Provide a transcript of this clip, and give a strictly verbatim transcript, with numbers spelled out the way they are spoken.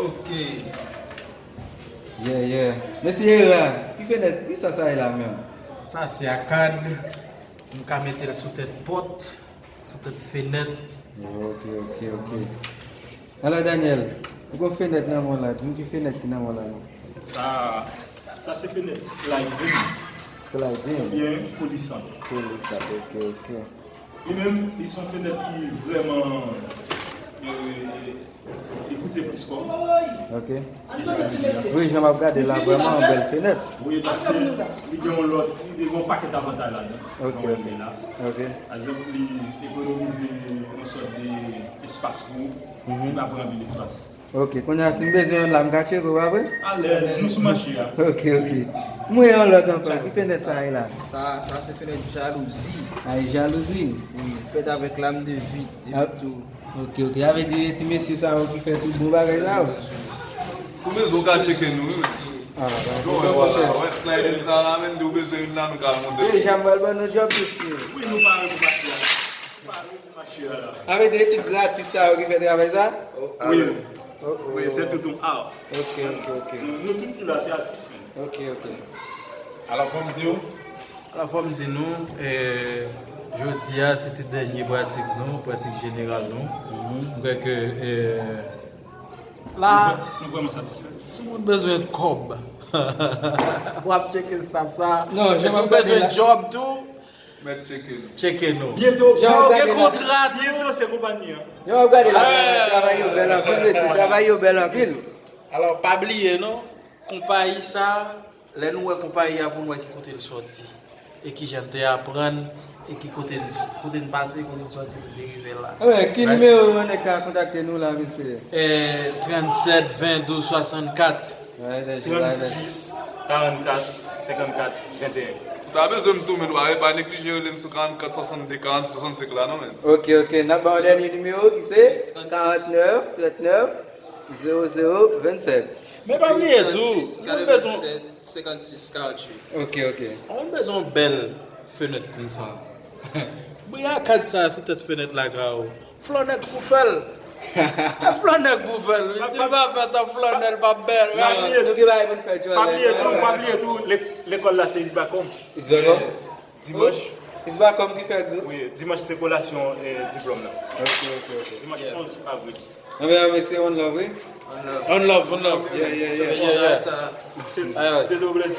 Ok. Yeah, yeah. Mesye Hera, ki fenèt, ki sa sa ye la menm? Sa se akad. M ka mete l sou tèt pòt, sou tèt fenèt. Ok, ok, ok. Alò, Daniel, ou gon fenèt nan men w la, di m ki fenèt ki nan men w la non. Sa, sa se fenèt sliding. Sliding? Oubyen kolisan. Kolisan, ok, ok. Li menm, li se yon fenèt ki vrèman, e, li koute plis kòb. Ok. Wi, jan m ap gade la, vrèman yon bèl fenèt. Wi, paske li gen yon lòt, li gen yon pakèt avantaj ladan. Ok, ok. Ok. Pa egzanp, li ekonomize yon sòt de espas pou ou. Li pa pran anpil espas. Ok, kounye a, si m bezwen yon la, m ka tcheke w, pa vre? Alèz, nou sou mache a. Ok, ok. M wè yon lòt ankò, ki fenèt sa ye la? Sa, sa se fenèt jalouzi. A, e jalouzi? Wi, fèt avèk lam de vit, epi tou. Ok, ok. Sa vle di, ti mesye sa yo ki fè tout bon bagay sa yo? Si w bezwen, w ka tcheke nou, wi, men. Ah, ben, bon, wè, wala, wè, sliding sa la, menm, di w bezwen youn la, nou ka monte. Deja, m pral ban nou djòb, mesye. Wi, nou pare pou mache a. Nou pare pou mache a la. Sa vle di, e tout gratis sa yo ki fè travay sa? Wi. Oh, oh. Wi, se tout yon art. Ok, ok, ok. Nou, nou tout ki la, se atis, men. Ok, ok. Alò, fò m di w, Alò, fò m di nou, eh, jodi a, se te dènye pratik nou, pratik jeneral nou. M kwè ke, eh, la, nou vrè-, nou vrèman satisfè. Si moun bezwen kòb, w ap tcheke staff sa. Non, e si w bezwen djòb tou, mèt tcheke nou. Tcheke nou. Byen tou. Jan w ap gade la, kontra tou. Byen tou, se konpayi an. Jan w ap gade la, travay yo bèl anpil, mesye. Travay yo bèl anpil. Alò, pa bliye non, konpayi sa, lè nou wè konpayi a, pou nou wè ki kote l sòti, e ki jan n te aprann, e ki kote n, kote n pase, kote n sòti pou n te rive la. Anben, ki nimewo yon nèg ka kontakte nou la, mesye? Eh, trannsèt, ven, douz, swasannkat. Trannsèt, karannkat, senkannkat, venteyen. Si w ta bezwen m tou, men w pa, pa neglije rele m sou karannkat, swasannde, karannsis, swasannsenk la, non, men. Ok, ok. N ap ba w dènye nimewo ki se karannèf, trannèf, zewo zewo, vennsèt. Men pa bliye tou, nou bezwen senkannsis, karannwit. Ok, ok. Ou bezwen yon bèl fenèt konsa. Bri akad sa sou tèt fenèt lakay ou. Flò nèg pou fè l. Flò nèg pou fè l, wi. Si l pa fèt an flannèl, p ap bèl. Pa bliye, nou gen bagay pou n fè, pa bliye tou, pa bliye tou, lè-, lekòl la se Isbacom. Isbacom? Dimanch. Isbacom ki fè gr- Wi, dimanch se kolasyon, eh, diplòm nan. Ok, ok, ok. Dimanch onz avril. Anben, mesye, one love, wi. One love, one love. Yeah, yeah, yeah. Yeah, yeah. Se, se te yon plezi.